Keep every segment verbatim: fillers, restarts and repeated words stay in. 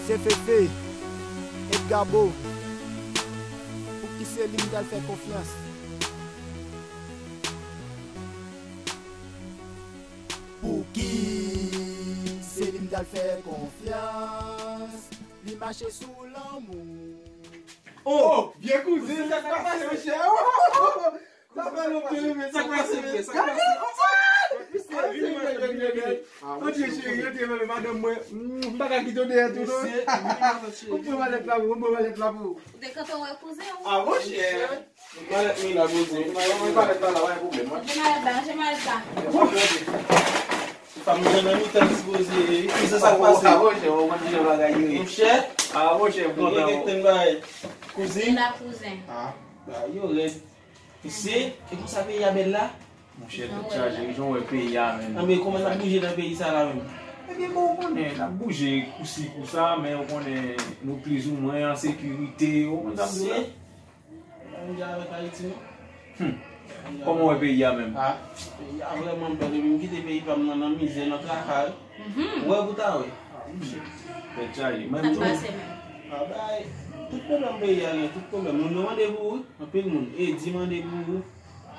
Se Fefe, Edgar Bo, pou ki se li m t al fè konfyans? Pou ki se li m t al fè konfyans? Li mache sou lanmou. Oh, vye kouzen, sa k pase, monchè? Sa fè lontan, men sa k pase, men sa k pase? Antre, cheri, antre, men madanm mwen, m pa ka kite w deyò tou, non. Ou pran malèt la pou ou, ou pran malèt la pou ou. Ou te kanpe wè kouzen ou? Ah, monchè. Malèt mwen la poze. Mwen malèt la, la, pa gen pwoblèm, wi. Ranje malèt la, ranje malèt la. Fanm nan nan mitan sipoze. Kouzen, sa k pase? Ah, monchè, ou konn jan bagay yo ye. Monchè. Ah, monchè, m kontan. Gen kèk tan bagay. Kouzin? Se la kouzen. Ah, bagay yo rèd. Mesye, e konsa peyi a bèl la? Monchè, tèt chaje, jan w wè peyi a menm. Anben, kòman n ap bouje nan peyi sa la menm? Ebyen, bon, ou konnen, n ap bouje kousi kousa, men ou konnen, nou plizoumwen an sekirite, ou konn sa m di w la? Mesye, pa menm jan avèk Ayiti, non. Hmm. Kòman w wè peyi a menm? Ah, peyi a vrèman bèl, epi m kite peyi pa m nan, nan mizè, nan traka, wi. Ou wè pou ta wè. Ah, monchè. Tèt chaje. Sa k pase menm? Ah, bay, tout pwoblèm peyi a gen, tout pwoblèm. Moun yo mande pou ou, wi. Anpil moun. Edi mande pou ou.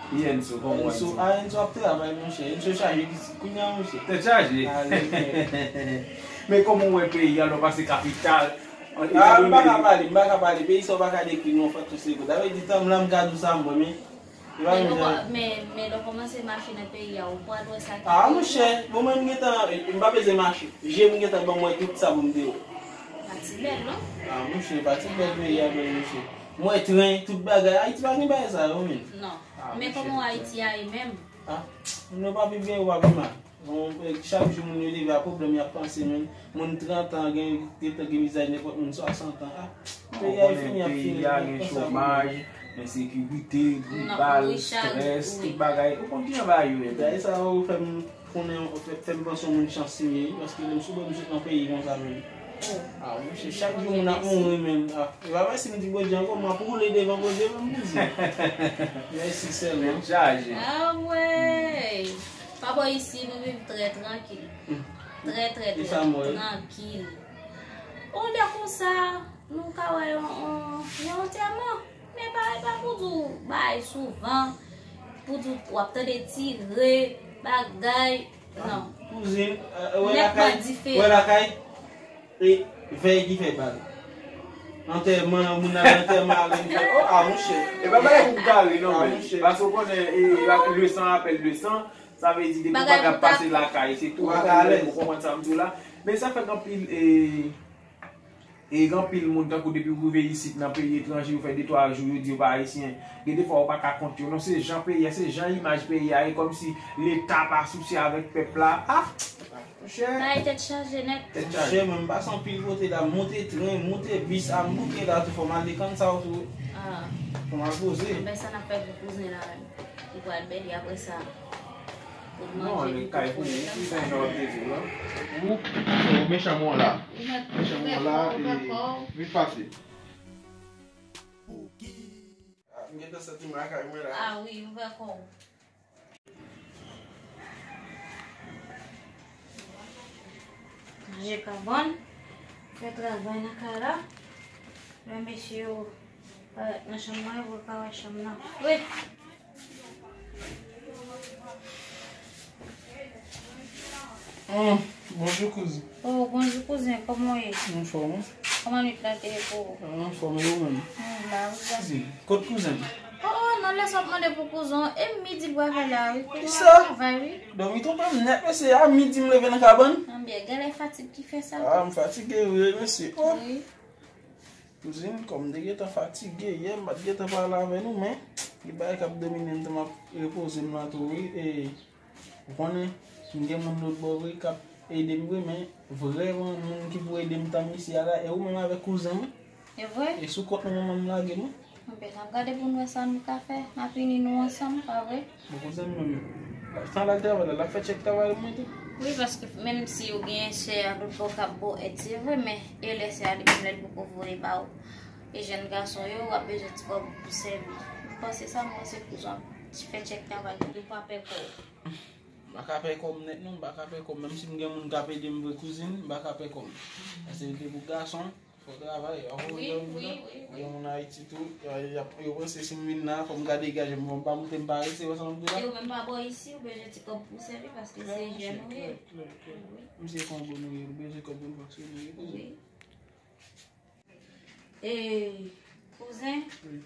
E Enso, kòman w wè Enso? Ah, Enso ap travay, monchè. Enso chaje kounye a, monchè. Tèt chaje. Ale, men kòman w wè peyi a, lè w pase kapital? Ah, m pa ka pale, m pa ka pale. Peyi sa w pa ka dekri non, Francisco. Sa vle di, tan m la, m ka di w sa m wè, men. Men, men lè w kòmanse mache nan peyi a, ou pral wè sa ki pi bon. Ah, monchè, bon, mwen, m gentan, m pa bezwen mache. Je m gentan ban mwen tout sa pou m te wè. Pa ti bèl, non? Ah, monchè, pa ti bèl peyi a, bèl, monchè. M wè tren, tout bagay. Ayiti pa gen bagay sa yo, menm. Non. Men kòman Ayiti a ye menm? Ah, moun yo pa pi byen, yo pa pi mal. Bon, chak jou moun yo leve a pwoblèm y ap panse, menm. Moun trant an gen, gentan gen vizaj nenpòt moun swasant an. Ah, peyi a fini, ap fini. Ou konnen peyi a gen chomaj, ensekirite, pri bal, strès, tout bagay. Ou konn kijan bagay yo ye. Bagay sa yo fè m konnen, fè, fè m panse yon moun chans li ye, paske lè m sou bò m sot nan peyi konsa menm. Ah, monchè, chak jou moun ap mouri menm. Ah, e pa vre si m di Bondye ankò, m ap woule devan Bondye menm pou di. Mèsi sèlman. Tèt chaje. Ah, wè. Pa bò isi, nou viv trè trankil. Trè, trè, trè trankil. On lè konsa, nou ka wè yon, yon, yon antèman. Men pa, pa pou di w bay souvan, pou di w ap tande tire, bagay, non. Kouzin, wè lakay, wè lakay, e vèy ki fè bal. Antèman, moun nan antèman, ale, oh, ah, monchè. E pa bagay pou gare, non, men. Paske w konnen, e, le sang appelle le sang, sa vle di, depi w pa ka pase lakay, se tou, ou konprann sa m di w la. Men sa fè gen anpil, e, E gen anpil moun, tankou depi w rive isit nan peyi etranje, ou fè de twa jou, yo di yo pa ayisyen. Gen de fwa ou pa ka kont yo. Non, se jan peyi a, se jan imaj peyi a ye, kòmsi Leta pa sousye avèk pèp la. Ah! Monchè. Bagay tèt chaje nèt. Tèt chaje. Monchè, mwen, m pase anpil kote la, m monte tren, m monte bis, a m bouke la tou, fò m al dekann sa yo tou. Ah. Fò m al poze. Anben, sa n ap fè pou kouzen la menm? Ou pral bèl apre sa. Non, li kay pou ou, ou konn jan w ap te di w la. Ou, ou mechan mwen la. Mechan mwen la, e vit pase. Ah, m gentan santi m lakay mwen la. Ah wi, ouvè kò w. Manje ka bon, fè travay nan kay la. Lè mesye yo parèt nan chanm mwen, yo ka wè chanm nan. Wi. Hum, bonjou kouzin. Oh, bonjou kouzen, kòman w ye? Anfòm, wi. Kòman nwit la te ye pou ou? Anfòm, e ou menm? Mwen la, wi. Kouzin, kot kouzen? Oh, oh, non, lè sa w ap mande pou kouzen w, e midi l pral fè la, wi. Kouzen w ap travay, wi. Dòmi twonpe m nèt, mesye, a midi m leve nan kabann. Anben, genlè fatig ki fè sa. Ah, m fatige vre, mesye. Oh. Wi. Kouzin, kòm m te gentan fatige yè, m pa t gentan pale avè nou, men gen bagay k ap domine m, tan m ap repoze m la tou, wi. E, ou konnen, m gen moun lòt bò vre k ap ede m vre, men vrèman, moun ki pou ede m tann isi a la, e ou menm avèk kouzen m. E vre? E sou kont nou manman m lage m, wi. Anben, n ap gade pou n wè sa nou ka fè. N ap ini nou ansanm, pa vre? Bon, kouzen m menm, tan l al travay la, l ap fè tchèk travay mwen tou. Wi, paske menm si ou gen sè a lòt bò k ap ba w èd, se vre, men e lè sè a li menm lè l poko voye ba w? E jèn gason yo, w ap bezwen ti kòb pou sèvi. M panse sa, m panse kouzen w ap fè tchèk travay li, pa pè kò w. M pa ka pè kò m nèt non, m pa ka pè kò m. Menm si m gen moun k ap ede m vre kouzin, m pa ka pè kò m. Paske li te pou gason, fò w travay. Wi, wi, wi, wi. Gen moun Ayiti tou, y ap, y ap, yo panse si m vin la, fò m ka degaje m, fò m pa moute m pa rete, wè sa m di la. E ou menm pa bò isi, ou bezwen ti kòb pou sèvi, paske se jèn ou ye. Klè, klè, klè, klè. Wi. M se Kongo nou ye, nou bezwen kòb pou nou fonksyone, wi, kouzin. Wi. E, kouzen, wi,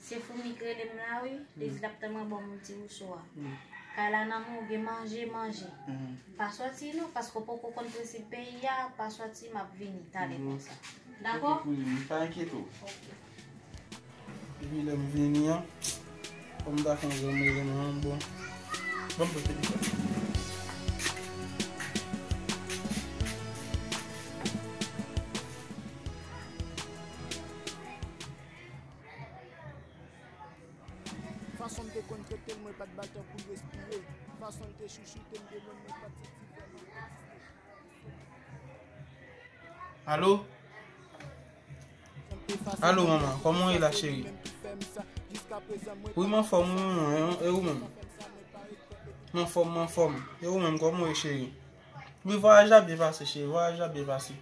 se Foumi k rele m la, wi. Wi. Li di l ap tann mwen ban m yon ti wousou a. Wi. Kay la nan men w, gen manje, manje. Mhm. Pa sòti non, paske w poko konn prensip peyi a, pa sòti, m ap vini talè konsa. Dakò? Ok, kouzin, pa enkyete w. Ok. Epi lè m vini an, kòm m ta fè yon zanmi rele m an, bon. Ban m pran telefòn. Fason m te konn trete l, mwen pa t ba l tan pou l respire. Fason l te chouchoute m de lwen, mwen pa t santi vè l. Alo? Alo, manman, kòman w ye la, cheri? Wi, m anfòm, wi, manman, e, e ou menm? M anfòm, m anfòm. E ou menm, kòman w ye, cheri? Wi, vwayaj la byen pase, cheri, vwayaj la byen pase.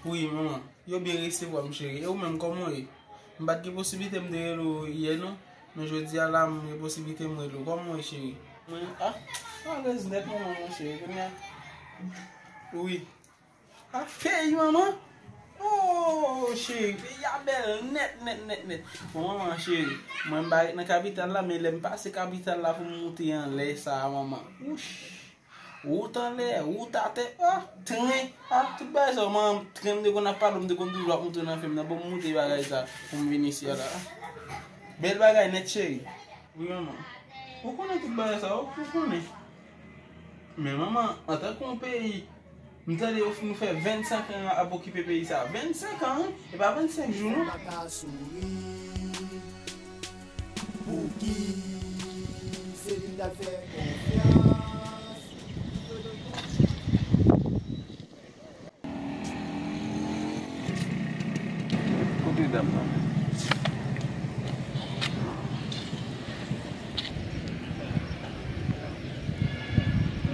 Wi, manman, yo byen resevwa m, cheri. E ou menm, kòman w ye? M pa t gen posiblite m te rele w yè, non. Men jodi a la, m gen posiblite m rele w. Kòman w ye, cheri? Mwen, ah, alèz nèt, manman, monchè, kounye a. Wi. Ah, peyi, manman. Oh, cheri, peyi a bèl nèt, nèt, nèt, nèt. Bon, manman, cheri, mwen m pa ret nan kapital la, men lè m pase kapital la pou m moute anlè sa a, manman. Wouch. Wout anlè, wout atè, ah, tren, ah, tout bagay sa yo, man, tren m te konn ap pale w, m te konn toujou ap montre nan fim nan, bon, m moute bagay sa pou m vin isi a la. Bèl bagay nèt, cheri. Wi, manman. Ou konnen tout bagay sa yo, ou konnen. Men, manman, antanke yon peyi, m tande yo fin fè vennsenk an ap okipe peyi sa. Vennsenk an, wi, e pa vennsenk jou, non. Pouki se li m t ap fè konfyans? Kote dam nan?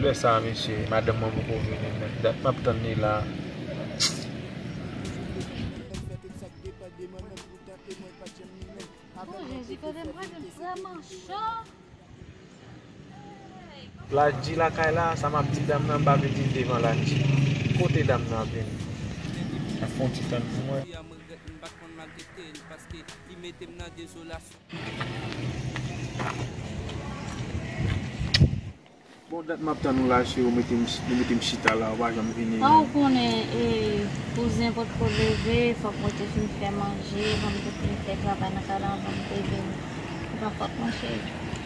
Lè sa a, mesye, madanm mwen poko vini, men dat m ap tann li la. Oh, Jezi, kote m prale vrèman cho. Ladji lakay la, sa m ap di dam nan, m pa vle di l devan Ladji. Kote dam nan ap vini? Ap fè yon ti tann pou mwen. M regrèt m pa t konn maltrete l, paske li mete m nan dezolasyon. Bon, dat m ap tann ou la, cheri, ou mete m, ou mete m chita la, ou pa janm vini. A, ou konnen, e, kouzen potko leve, fòk mwen te fin fè manje, fòk mwen te fin fè travay nan kay la anvan m te vini. Se pa fòt mwen, cheri.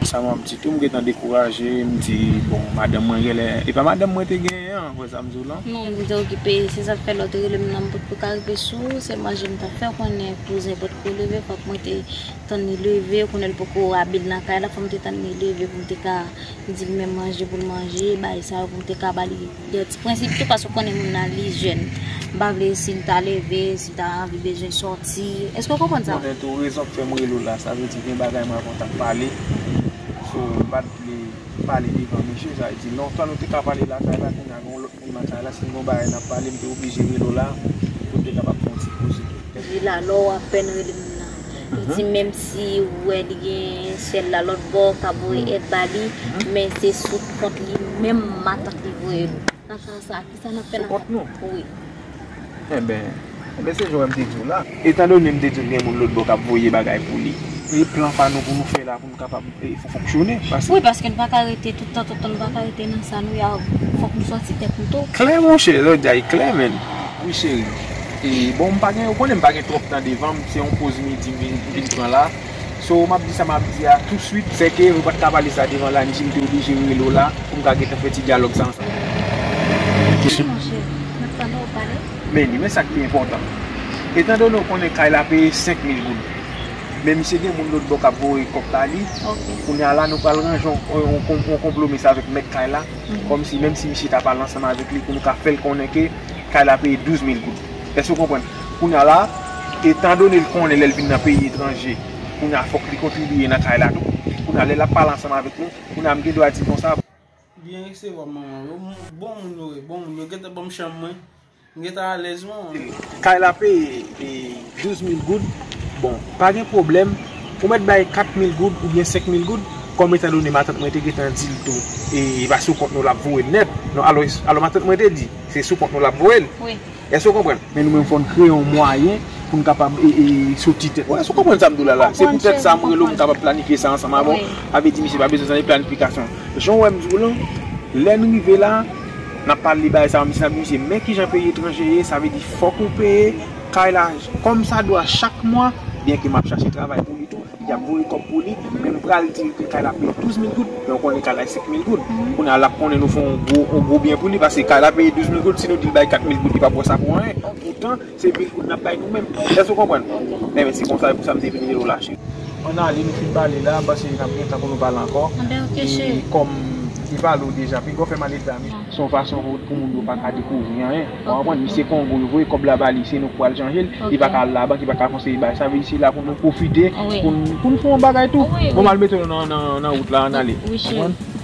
Sa m ap di tou, m gentan dekouraje, m di, bon, madanm mwen genlè, e pa madanm mwen te genyen an, wè sa m di w lan? Non, m te okipe, se sa k fè lè w te rele m nan, m potko ka rive sou ou, se manje m t ap fè, ou konnen kouzen potko leve, fòk mwen te tann li leve, konnen l poko abil nan kay la, fò m te tann li leve pou m te ka di l men manje pou l manje, bagay sa yo pou m te ka ba li de ti prensip tou, paske w konnen moun nan li jèn. M pa vle si l ta leve, si l ta anvi bezwen sòti. Èske w konprann sa? Konnen tou rezon k fè m rele w la, sa vle di gen bagay mwen avè w t ap pale. So, m pa t vle pale devan mesye, sa vle di lontan nou te ka pale lakay la, kounye a gen yon lòt moun lakay la, si n gen yon bagay n ap pale, m te oblije rele w la pou n te kapab fè yon ti koze. Li la, lò w apèn rele m nan. Li di menm si ou wè li gen syèl la lòt bò k ap voye èd ba li, men se sou kont li menm matant li voye l. Nan ka sa, kisa n ap fè nan ka? Sou kont nou? Wi. Enben, enben se jan w wè m te di w la. Etandone m te di w gen moun lòt bò k ap voye bagay pou li. E plan pa nou pou nou fè la pou nou kapab, e, fon-, fonksyone, paske... Wi, paske n pa ka rete tout tan, tout tan, n pa ka rete nan sa nou ye a, fòk nou sòti tèt nou tou. Klè, monchè, lè w di a, e klè, menn. Wi, cheri. E, bon, m pa gen, ou konnen m pa gen twòp tan devan m, se yon poz midi m vin, m vin pran la. So, m ap di sa m ap di a touswit, sèke nou pa t ka pale sa devan Lanji, m te oblije rele w la pou m ka gentan fè ti dyalòg sa ansanm. Wi, monchè, m ap tande w pale. Men li, men sa k pi enpòtan. Etandone w konnen kay la peye senk mil goud. Men misye gen moun lòt bò k ap voye kòb ba li. Ok. Kounye a la, nou pral ranje yon, yon, yon, yon konpwomis avèk mèt kay la. Mhm. Kòmsi, menm si misye ta pale ansanm avèk li, pou nou ka fè l konnen ke kay la peye douz mil goud. Èske w konprann? Kounye a la, etandone l konnen lè l vin nan peyi etranje, kounye a fòk li kontribiye nan kay la tou. Kounye a, lè l ap pale ansanm avèk nou, kounye a, m gen dwa di konsa. Byen resevwa manman yo. Bon moun yo ye, bon moun yo. Gentan ban m chanm mwen. M gentan alèz, wi. Kay la peye e, douz mil goud. Bon, pa gen pwoblèm. Ou mèt bay kat mil goud oubyen senk mil goud. Kòm etandone matant mwen te gentan di l tou, e, e pa sou kont nou l ap voye l nèt. Non, alò, alò matant mwen te di, se sou kont nou l ap voye l. Wi. Èske w konprann? Men nou menm fò n kreye yon mwayen pou n kapab e, e, soti tèt nou. Èske w konprann sa m di w la la? Se poutèt sa m rele w, m kapab planifye sa ansanm avè w. Sa vle di misye pa bezwen sa de planifikasyon. Jan w wè m di w lan, lè n rive la, n ap pale bagay sa yo, misye n ap di misye, men kijan peyi etranje ye, sa vle di fòk ou peye kay la kòm sa dwa chak mwa, byenke m ap chache travay pou li tou. Li ap voye kòb pou li, men m pral di l ke kay la peye douz mil goud, men w konnen kay la senk mil goud. Kounye a l ap konnen nou fè yon gwo, yon gwo byen pou li, paske kay la peye douz mil goud, si nou di l bay kat mil goud, li p ap wè sa pou anyen. Poutan, se mil goud n ap bay nou menm. Èske w konprann? Enben, se konsa, e pou sa m te vin rele w la, cheri. Ann ale, nou fin pale la, m panse n ap gen tan pou nou pale ankò. Anben, oke, cheri. E kòm li pale w deja, piga w fè maleta, men se yon fason pou, pou moun yo pa ka dekouvri anyen. Ou konprann? Misye Kongo, yo voye kòb la ba li, se nou k pral chanje l. Li pa ka al labank, li pa ka konseye bagay. Sa vle di se la pou nou pwofite, pou n, pou n fè yon bagay tou. Bon, m al mete nou nan, nan, nan wout la, ann ale. Wi, cheri. Konprann?